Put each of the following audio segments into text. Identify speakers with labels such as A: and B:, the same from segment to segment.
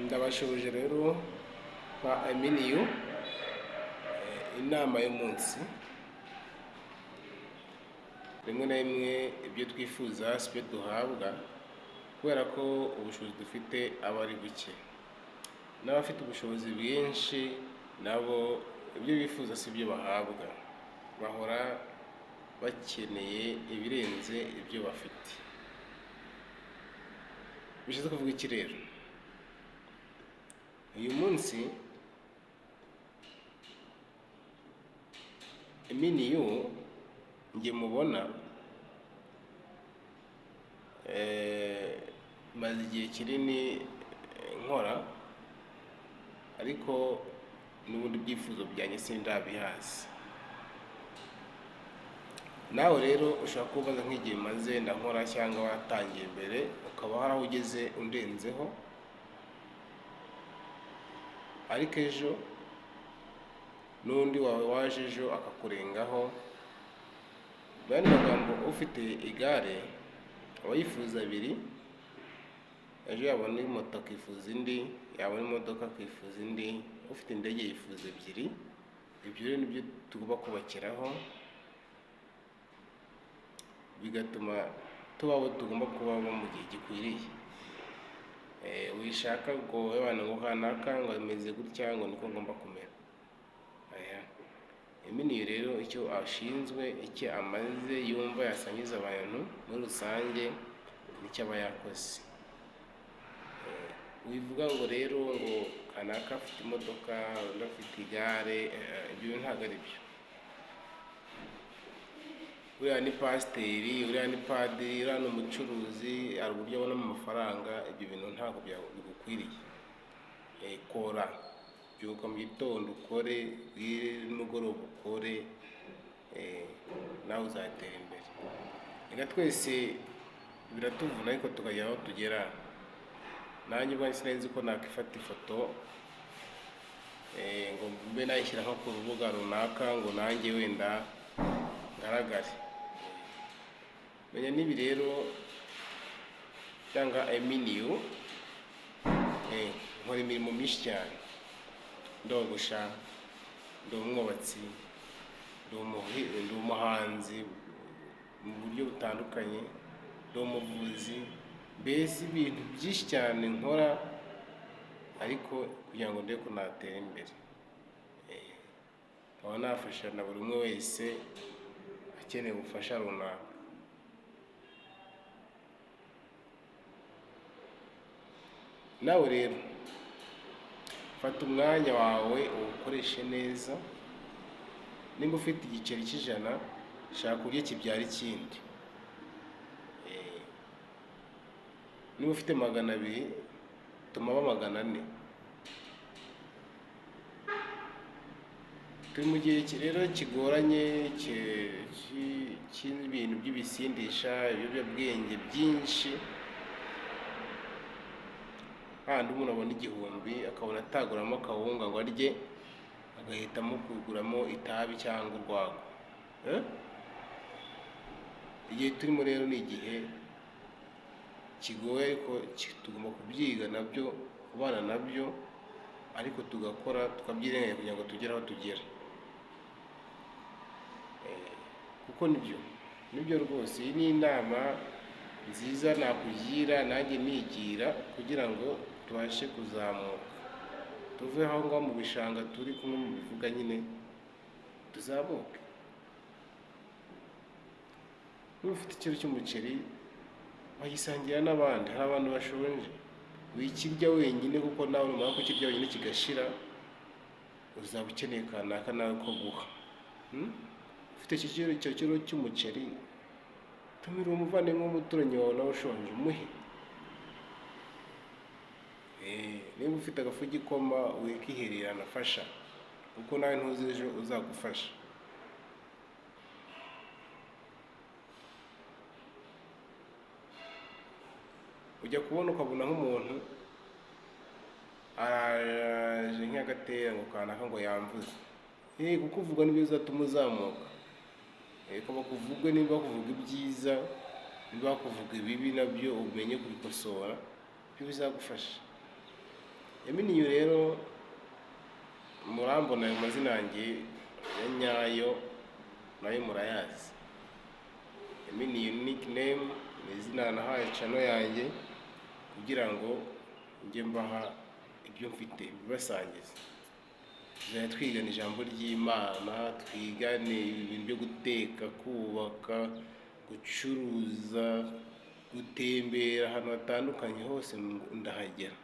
A: Ndabashoje rero nka Eminiyu inama y'umunsi. Rimwe na rimwe ibyo twifuza si byo duhabwa kubera ko ubushobozi dufite aba ari buke, n'abafite ubushobozi bwinshi nabo ibyo bifuza si byo bahabwa, bahora bakeneye ibirenze ibyo bafite. Bishatse kuvuga iki rero? Uyu munsi Eminiyu njye mubona maze igihe kinini nkora, ariko n'ubundi ibyifuzo byanjye sindabihaza. Nawe rero ushobora kuba umaze nk'igihe maze ndakora cyangwa watangiye mbere ukaba hari aho ugeze undenzeho, ariko ejo n'undi wawe waje ejo akakurengaho. Mu yandi magambo, ufite igare aba yifuza abiri, ejo yabona moto akifuza indi, yabona imodoka akifuza indi, ufite indege yifuza ebyiri. Ibyo rero nibyo tugomba kubakiraho, bigatuma tuba abo tugomba kubaho mu gihe gikwiriye. Wishaka ngo abana ngo kanaka ngo ameze gutya ngo niko ngomba kumera. Eminiyu rero icyo ashinzwe, icyo amaze yumva yasangiza abantu muri rusange, nicyo aba yakoze. Wivuga ngo rero ngo kanaka afite imodoka, undi afite igare, ibyo ntabwo ari byo. Uriya ni pasiteri, uriya ni padiri, uriya ni umucuruzi, hari uburyo abonamo amafaranga, ibyo bintu ntabwo bigukwiriye. Kora, byuka mu gitondo ukore, bwire nimugoroba ukore, nawe uzatera imbere. Reka twese biratuvuna ariko tukagera aho tugera. Nanjye ubwanjye sinari nzi ko nakwifata ifoto ngo mbe nayishyira nko ku rubuga runaka ngo nanjye wenda ngaragare. Menya n'ibi rero cyangwa Eminiyu, nkora imirimo myinshi cyane. Ndogosha, ndi umwubatsi, ndi umuhanzi mu buryo butandukanye, ndi umuvuzi, mbese ibintu byinshi cyane nkora ariko kugira ngo ndebe ko natera imbere. Nkaba nafasha na buri umwe wese akeneye ubufasha runaka. Nawe rero fata umwanya wawe uwukoreshe neza. Nimba ufite igiceri cy'ijana, shaka uburyo kibyara ikindi. Niba ufite 200, tuma aba 400. Turi mu gihe rero kigoranye cy'ibintu by'ibisindisha, ibiyobyabwenge byinshi. Handi umuntu abona 1000 akabona ataguramo akawunga ngo arye, agahitamo kuguramo itabi cyangwa urwagwa. Igihe turimo rero ni igihe kigoye, ariko tugomba kubyiga nabyo, kubana nabyo, ariko tugakora tukabyirenganya kugira ngo tugere aho tugera. Kuko nibyo rwose. Iyi ni inama nziza nakugira nanjye nigira kugira ngo tubashe kuzamuka, tuve aho ngaho mu bishanga turi kumwe mu bivuga nyine, tuzamuke. Niba ufite ikiro cy'umuceri wagisangira n'abandi, hari abantu bashonje. Wikirya wenyine kuko nawe numara kukirya wenyine kigashira, uzaba ukeneye kanaka nawe ko guha. Ufite icyo kiro cy'umuceri, tumira umuvandimwe w'umuturanyi wawe nawe ushonje umuhe. Niba ufite agafu k'igikoma wikihererana, afasha, kuko nawe ntuzi ejo uzagufasha. Ujya kubona ukabona nk'umuntu araje nk'agatera ngo kanaka ngo yamvuze. Kuko uvuga nibyo bizatuma uzamuka. Ko bakuvugwe, niba bakuvuga ibyiza, niba bakuvuga ibibi nabyo umenye kubikosora, ibyo bizagufasha. Eminiyu rero murambona ayo mazina yanjye ya nyayo nayo murayazi. Eminiyu nickname ni izina nahaye channel yanjye kugira ngo njye mbaha ibyo mfite mbibasangize. Tuzajya twigana ijambo ry'Imana, twigane ibintu byo guteka, kubaka, gucuruza, gutembera ahantu hatandukanye hose ndahagera.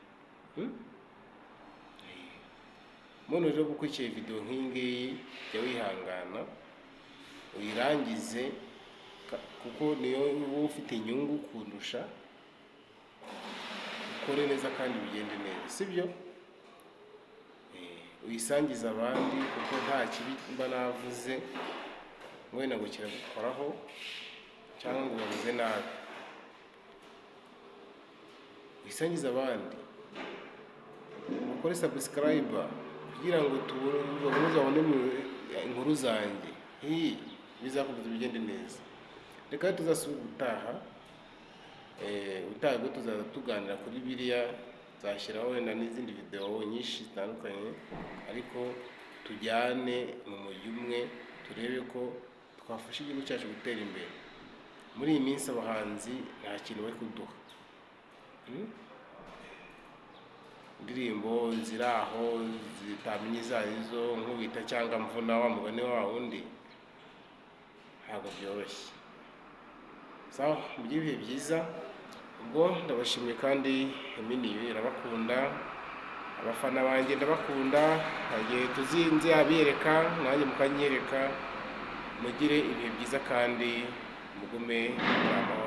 A: Muntu rero gukurikiye video nk'iyi ngiyi, jya wihangana uyirangize, kuko niyo uba ufite inyungu kundusha. Ukore neza kandi bigende neza, sibyo? Uyisangize abandi, kuko nta kibi mba navuze wenda ngo kiragukoraho cyangwa ngo bavuze nabi. Uyisangize abandi, ukore subscribe kugira ngo tubone inkuru zanjye. Bizakomeza bigende neza. Reka tuzasubire ubutaha. Ubutaha bwo tuzaza tuganira kuri biriya, nzashyiraho wenda n'izindi video nyinshi zitandukanye, ariko tujyane mu mujyi umwe turebe ko twafasha igihugu cyacu gutera imbere. Muri iyi minsi abahanzi nta kintu bari kuduha. Indirimbo ziri aho zitamenya izo arizo, nkubita cyangwa mvuna wa mugani wa wundi, ntabwo byoroshye. Sawa, mugire ibihe byiza. Ubwo ndabashimiye kandi Eminiyu irabakunda, abafana banjye ndabakunda, igihe tuzinze abiyereka nanjye mukanyereka. Mugire ibihe byiza kandi mugume muri amahoro.